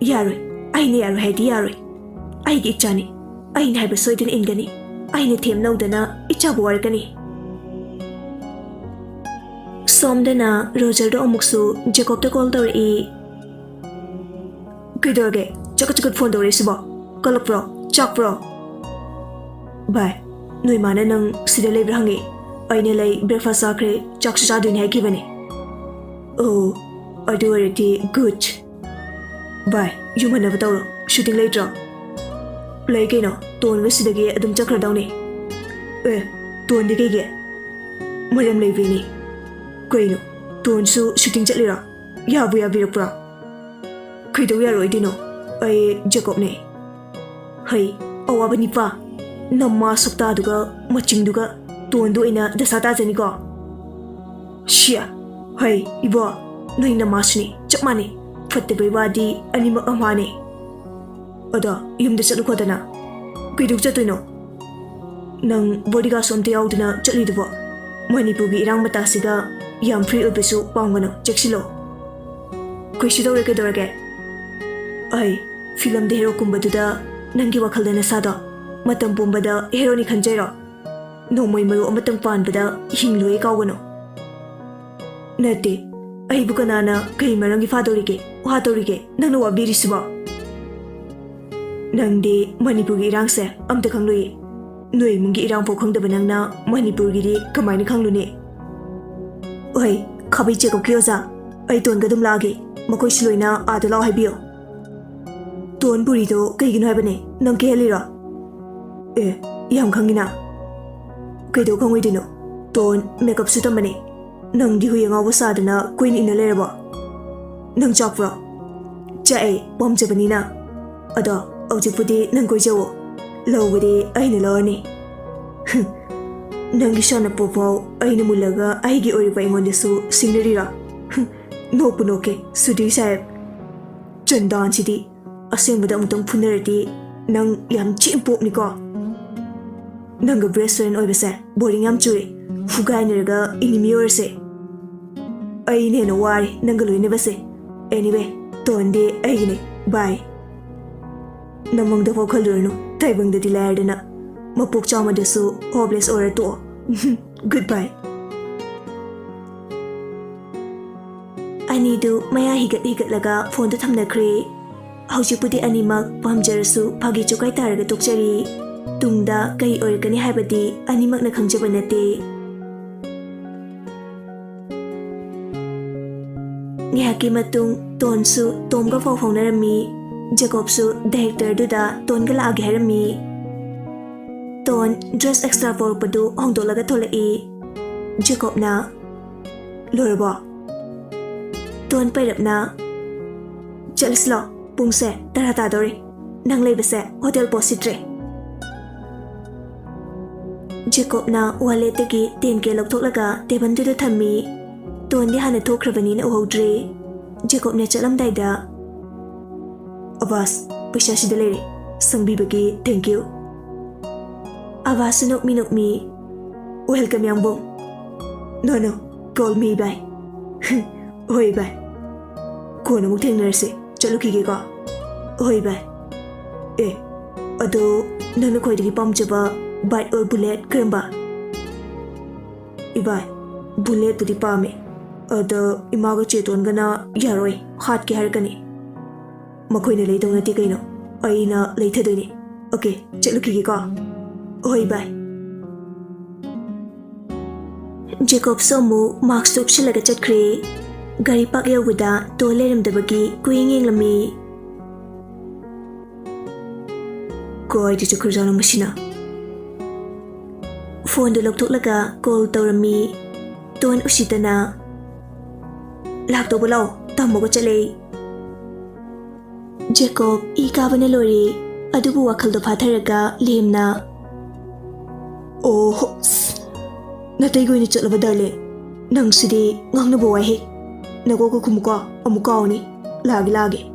ꯌꯥꯔꯣꯏ, ꯑꯩꯅ ꯌꯥꯔꯣꯏ ꯍꯥꯏꯗꯤ ꯌꯥꯔꯣꯏ꯫ ꯑꯩꯒꯤ ꯏꯆꯥꯅꯤ, ꯑꯩꯅ ꯍꯥꯏꯕ ꯁꯣꯏꯗꯅ ꯏꯟꯒꯅꯤ꯫ ꯑꯩꯅ ꯊꯦꯝꯅꯧꯗꯅ ꯏꯆꯥꯕꯨ ꯋꯥꯔꯛꯀꯅꯤ꯫" ꯁꯣꯝꯗꯅ ꯔꯣꯖꯔꯗꯣ ꯑꯃꯨꯛꯁꯨ ꯖꯦꯀꯣꯕꯇ ꯀꯣꯜ ꯇꯧꯔꯛꯏ꯫ "ꯀꯩꯗꯧꯔꯒꯦ? ꯆꯀꯠ ꯆꯀꯠ ꯐꯣꯟ ꯇꯧꯔꯛꯏꯁꯤꯕꯣ? ꯀꯜꯂꯛꯄ꯭ꯔꯣ? ꯆꯥꯛꯄ꯭ꯔꯣ?" "ꯚꯥꯏ, ꯅꯣꯏ ꯃꯥꯅ ꯅꯪ ꯁꯤꯗ ꯂꯩꯕ꯭ꯔꯥ ꯍꯪꯉꯤ꯫ ꯑꯩꯅ ꯂꯩ, ꯕ꯭ꯔꯦꯛꯐꯥꯁ ꯆꯥꯈ꯭ꯔꯦ, ꯆꯥꯛꯁꯨ ꯆꯥꯗꯣꯏꯅꯤ ꯍꯥꯏꯈꯤꯕꯅꯤ꯫" "ꯑꯣ, ꯑꯗꯨ ꯑꯣꯏꯔꯗꯤ ꯒꯨꯗ꯫ ꯚꯥꯏ, ꯌꯨꯝ ꯍꯟꯅꯕ ꯇꯧꯔꯣ꯫ ꯁꯨꯇꯤꯡ ꯂꯩꯇ꯭ꯔꯣ?" "ꯂꯩ ꯀꯩꯅꯣ, ꯇꯣꯟꯒ ꯁꯤꯗꯒꯤ ꯑꯗꯨꯝ ꯆꯠꯈ꯭ꯔꯗꯧꯅꯤ꯫" "ꯑꯦ, ꯇꯣꯟꯗꯤ ꯀꯩꯒꯤ?" "ꯃꯔꯝ ꯂꯩꯕꯩꯅꯤ꯫" "ꯀꯩꯅꯣ, ꯇꯣꯟꯁꯨ ꯁꯨꯇꯤꯡ ꯆꯠꯂꯤꯔꯣ? ꯌꯥꯕꯨ ꯌꯥꯕꯤꯔꯛꯄ꯭ꯔꯣ?" "ꯀꯩꯗꯧ ꯌꯥꯔꯣꯏꯗꯣꯏꯅꯣ? ꯑꯩ ꯖꯦꯀꯣꯕꯅꯦ꯫" "ꯍꯩ, ꯑꯋꯥꯕ ꯅꯤꯄꯥ, ꯅꯃꯥ ꯁꯛꯇꯥꯗꯨꯒ ꯃꯆꯤꯡꯗꯨꯒ ꯇꯣꯟꯗꯨ ꯑꯣꯏꯅ ꯗꯁꯥ ꯇꯥꯖꯅꯤꯀꯣ꯫" "ꯁꯤꯌꯥ, ꯍꯩ, ꯏꯕꯣ, ꯅꯣꯏ ꯅꯃꯥꯁꯨꯅꯤ, ꯆꯞ ꯃꯥꯟꯅꯩ꯫ ꯐꯠꯇꯕꯩ ꯋꯥꯗꯤ ꯑꯅꯤꯃꯛ ꯑꯝꯍꯥꯅꯦ꯫ ꯑꯗꯣ ꯌꯨꯝꯗ ꯆꯠꯂꯨ ꯈꯣꯠꯇꯅ꯫" "ꯀꯩꯗꯧ ꯆꯠꯇꯣꯏꯅꯣ? ꯅꯪ ꯕꯣꯗꯤꯒꯥꯔꯗꯁꯨ ꯑꯝꯇ ꯌꯥꯎꯗꯅ ꯆꯠꯂꯤꯗꯨꯕꯣ? ꯃꯅꯤꯄꯨꯔꯒꯤ ꯏꯔꯥꯡ ꯃꯇꯥꯁꯤꯒ ꯌꯥꯝ ꯐ꯭ꯔꯤ ꯑꯣꯏꯕꯁꯨ ꯄꯥꯝꯒꯅꯨ, ꯆꯦꯛꯁꯤꯜꯂꯣ꯫" "ꯀꯩꯁꯨ ꯇꯧꯔꯦ, ꯀꯩꯗꯧꯔꯒꯦ? ꯑꯩ ꯐꯤꯂꯝꯗ ꯍꯦꯔꯣ ꯀꯨꯝꯕꯗꯨꯗ ꯅꯪꯒꯤ ꯋꯥꯈꯜꯗ ꯅꯁꯥꯗꯣ ꯃꯇꯝ ꯄꯨꯝꯕꯗ ꯍꯦꯔꯣꯅꯤ ꯈꯟꯖꯩꯔꯣ? ꯅꯣꯡꯃꯩ ꯃꯔꯨ ꯑꯃꯇꯪ ꯄꯥꯟꯕꯗ ꯍꯤꯡꯂꯨꯏ ꯀꯥꯎꯒꯅꯨ꯫" "ꯅꯠꯇꯦ, ꯑꯩꯕꯨ ꯀꯅꯥꯅ ꯀꯩ ꯃꯔꯝꯒꯤ ꯐꯥꯗꯧꯔꯤꯒꯦ, ꯋꯥꯗꯧꯔꯤꯒꯦ ꯅꯪꯅ ꯋꯥꯕꯤꯔꯤꯁꯤꯕꯣ?" "ꯅꯪꯗꯤ ꯃꯅꯤꯄꯨꯔꯒꯤ ꯏꯔꯥꯡꯁꯦ ꯑꯝꯇ ꯈꯪꯂꯣꯏꯌꯦ꯫ ꯅꯣꯏ ꯏꯃꯨꯡꯒꯤ ꯏꯔꯥꯡꯐꯥꯎ ꯈꯪꯗꯕ ꯅꯪꯅ ꯃꯅꯤꯄꯨꯔꯒꯤꯗꯤ ꯀꯃꯥꯏꯅ ꯈꯪꯂꯨꯅꯤ?" "ꯍꯣꯏ, ꯈꯥꯕꯩ ꯆꯦꯀꯞꯀꯤ ꯑꯣꯖꯥ, ꯑꯩ ꯇꯣꯟꯒ ꯑꯗꯨꯝ ꯂꯥꯛꯑꯒꯦ꯫ ꯃꯈꯣꯏꯁꯨ ꯂꯣꯏꯅ ꯑꯥꯗ ꯂꯥꯛꯑꯣ ꯍꯥꯏꯕꯤꯌꯣ꯫" "ꯇꯣꯟ ꯄꯨꯔꯤꯗꯣ ꯀꯩꯒꯤꯅꯣ ꯍꯥꯏꯕꯅꯦ? ꯅꯪ ꯀꯤꯍꯜꯂꯤꯔꯣ?" "ꯑꯦ, ꯌꯥꯝ ꯈꯪꯉꯤꯅ꯫ ꯀꯩꯗꯧ ꯈꯪꯉꯣꯏꯗꯣꯏꯅꯣ? ꯇꯣꯟ ꯃꯦꯀꯞꯁꯨ ꯇꯝꯕꯅꯦ꯫ ꯅꯪꯗꯤ ꯍꯨꯏ ꯑꯉꯥꯎꯕ ꯁꯥꯗꯅ ꯀꯨꯏꯅ ꯏꯟꯅ ꯂꯩꯔꯕꯣ? ꯅꯪ ꯆꯥꯛꯄ꯭ꯔꯣ? ꯆꯥꯛꯑꯦ, ꯄꯥꯝꯖꯕꯅꯤꯅ꯫ ꯑꯗꯣ ꯍꯧꯖꯤꯛꯄꯨꯗꯤ ꯅꯪ ꯀꯣꯏꯖꯧꯑꯣ, ꯂꯧꯕꯗꯤ ꯑꯩꯅ ꯂꯧꯔꯅꯤ꯫ ꯍꯨꯝ, ꯅꯪꯒꯤ ꯁꯥꯟꯅꯄꯣꯠ ꯐꯥꯎ ꯑꯩꯅ ꯃꯨꯜꯂꯒ ꯑꯩꯒꯤ ꯑꯣꯏꯔꯤꯕ ꯑꯩꯉꯣꯟꯗꯁꯨ ꯁꯤꯡꯅꯔꯤꯔꯣ? ꯍꯨꯝ, ꯅꯣꯛꯄꯨ ꯅꯣꯛꯀꯦ, ꯁꯨꯙꯤꯔ ꯁꯥꯍꯦꯕ꯫ ꯆꯟꯗꯥꯟꯁꯤꯗꯤ ꯑꯁꯦꯡꯕꯗ ꯑꯃꯨꯛꯇꯪ ꯐꯨꯅꯔꯗꯤ ꯅꯪ ꯌꯥꯝ ꯆꯤꯛ ꯄꯣꯛꯅꯤꯀꯣ꯫ ꯅꯪꯒ best friend ꯑꯣꯏꯕꯁꯦ boring ꯌꯥꯝ ꯆꯨꯏ꯫ ꯐꯨꯒꯥꯏꯅꯔꯒ enemy ꯑꯣꯏꯔꯁꯦ꯫ ꯑꯩꯅ ꯍꯦꯟꯅ ꯋꯥꯔꯦ ꯅꯪꯒ ꯂꯣꯏꯅꯕꯁꯦ꯫ Anyway, ꯇꯣꯟꯗꯤ ꯑꯩꯒꯤꯅꯦ꯫ Bye꯫ ꯅꯃꯪꯗꯐꯥꯎ ꯈꯜꯂꯨꯔꯅꯨ, ꯇꯥꯏꯕꯪꯗꯗꯤ ꯂꯥꯏꯔꯗꯅ꯫ ꯃꯄꯣꯛ ꯆꯥꯎꯃꯗꯁꯨ hopeless ꯑꯣꯏꯔ ꯇꯣꯛꯑꯣ꯫ Goodbye꯫ ꯑꯅꯤꯗꯨ ꯃꯌꯥ ꯍꯤꯒꯠ ꯍꯤꯒꯠꯂꯒ ꯐꯣꯟꯗꯨ ꯊꯝꯅꯈ꯭ꯔꯦ꯫ ꯍꯧꯖꯤꯛꯄꯨꯗꯤ ꯑꯅꯤꯃꯛ ꯄꯥꯝꯖꯔꯁꯨ ꯐꯥꯒꯤ ꯆꯨꯒꯥꯏ ꯇꯥꯔꯒ ꯇꯣꯛꯆꯔꯤ꯫ ꯇꯨꯡꯗ ꯀꯔꯤ ꯑꯣꯏꯔꯛꯀꯅꯤ ꯍꯥꯏꯕꯗꯤ ꯑꯅꯤꯃꯛꯅ ꯈꯪꯖꯕ ꯅꯠꯇꯦ꯫ ꯉꯥꯏꯍꯥꯛꯀꯤ ꯃꯇꯨꯡ ꯇꯣꯟꯁꯨ ꯇꯣꯝꯒ ꯄꯥꯎ ꯐꯥꯎꯅꯔꯝꯃꯤ꯫ ꯖꯦꯀꯣꯕꯁꯨ directorꯗꯨꯗ ꯇꯣꯟꯒ ꯂꯥꯛꯑꯒꯦ ꯍꯥꯏꯔꯝꯃꯤ꯫ ꯇꯣꯟ dress extra ꯄꯣꯔꯛꯄꯗꯨ ꯍꯣꯡꯗꯣꯛꯂꯒ ꯊꯣꯛꯂꯛꯏ꯫ ꯖꯦꯀꯣꯕꯅ, "ꯂꯣꯏꯔꯕꯣ?" ꯇꯣꯟ ꯄꯩꯔꯞꯅ, "ꯆꯠꯂꯁꯤ ꯂꯥꯎ, ꯄꯨꯡꯁꯦ ꯇꯔꯥ ꯇꯥꯗꯧꯔꯦ꯫ ꯅꯪ ꯂꯩꯕꯁꯦ hotel ꯄꯣꯠ ꯁꯤꯠꯇ꯭ꯔꯦ꯫" ꯖꯦꯀꯣꯕꯅ walletꯇꯒꯤ ten K ꯂꯧꯊꯣꯛꯂꯒ tableꯗꯨꯗ ꯊꯝꯃꯤ꯫ ꯇꯣꯟꯗꯤ ꯍꯥꯟꯅ ꯊꯣꯛꯈ꯭ꯔꯕꯅꯤꯅ ꯎꯍꯧꯗ꯭ꯔꯦ꯫ ꯖꯦꯀꯣꯕꯅ ꯆꯠꯂꯝꯗꯥꯏꯗ, "ꯑꯕꯥꯁ, ꯄꯩꯁꯥ ꯁꯤꯗ ꯂꯩꯔꯦ, ꯁꯪꯕꯤꯕꯒꯤ thank you꯫" ꯑꯕꯥꯁꯁꯨ ꯅꯣꯛꯃꯤ ꯅꯣꯛꯃꯤ, "Welcome, ꯌꯥꯝꯕꯨꯡ꯫ No, no, call me ꯏꯕꯥꯏ꯫" "ꯍꯣꯏ ꯏꯕꯥꯏ, ꯀꯣꯟꯅ ꯑꯃꯨꯛ ꯊꯦꯡꯅꯔꯁꯦ, ꯆꯠꯂꯨꯈꯤꯒꯦꯀꯣ꯫" "ꯍꯣꯏ ꯏꯕꯥꯏ꯫ ꯑꯦ, ꯑꯗꯣ ꯅꯪꯅ ꯈ꯭ꯋꯥꯏꯗꯒꯤ ꯄꯥꯝꯖꯕ bike or bullet ꯀꯔꯝꯕ?" "ꯏꯕꯥꯏ, bulletꯇꯨꯗꯤ ꯄꯥꯝꯃꯦ, ꯑꯗ ꯏꯃꯥꯒ ꯆꯦꯇꯣꯟꯒꯅ ꯌꯥꯔꯣꯏ, ꯍꯥꯠꯀꯦ ꯍꯥꯏꯔꯛꯀꯅꯤ꯫ ꯃꯈꯣꯏꯅ ꯂꯩꯗꯧ ꯅꯠꯇꯦ ꯀꯩꯅꯣ, ꯑꯩꯅ ꯂꯩꯊꯗꯣꯏꯅꯦ꯫ Okay, ꯆꯠꯂꯨꯈꯤꯒꯦꯀꯣ꯫" "ꯍꯣꯏ ꯏꯕꯥꯏ꯫" ꯖꯦꯀꯣꯕꯁꯨ ꯑꯃꯨꯛ maskꯇꯨ ꯎꯞꯁꯤꯜꯂꯒ ꯆꯠꯈ꯭ꯔꯦ꯫ ꯒꯥꯔꯤ park ꯌꯧꯕꯗ ꯇꯣꯟ ꯂꯩꯔꯝꯗꯕꯒꯤ ꯀꯣꯏꯌꯦꯡ ꯌꯦꯡꯂꯝꯃꯤ꯫ "ꯀꯥꯏꯗ ꯆꯠꯈ꯭ꯔꯖꯥꯠꯅꯣ ꯃꯁꯤꯅ?" ꯐꯣꯟꯗꯨ ꯂꯧꯊꯣꯛꯂꯒ call ꯇꯧꯔꯝꯃꯤ꯫ ꯇꯣꯟ ꯎꯁꯤꯠꯇꯅ, "ꯂꯥꯛꯇꯧꯕ ꯂꯥꯛꯑꯣ, ꯇꯝꯃꯒ ꯆꯠꯂꯦ ꯑꯩ꯫" ꯖꯦꯀꯣꯕ ꯏ ꯀꯥꯕꯅ ꯂꯣꯏꯔꯦ, ꯑꯗꯨꯕꯨ ꯋꯥꯈꯜꯗꯣ ꯐꯥꯊꯔꯒ ꯂꯦꯝꯅ, "ꯑꯣ ꯍꯣ, ꯑꯁ, ꯅꯥꯇꯩꯒꯤ ꯑꯣꯏꯅ ꯆꯠꯂꯕ ꯗꯥꯔꯂꯤꯡ? ꯅꯪꯁꯤꯗꯤ ꯉꯥꯡꯅꯕ ꯋꯥꯏꯍꯦ꯫ ꯅꯀꯣꯛꯀ ꯈꯨꯝꯃꯨꯀꯣ, ꯑꯃꯨꯛ ꯀꯥꯎꯅꯤ꯫ ꯂꯥꯛꯑꯒꯦ, ꯂꯥꯛꯑꯒꯦ꯫"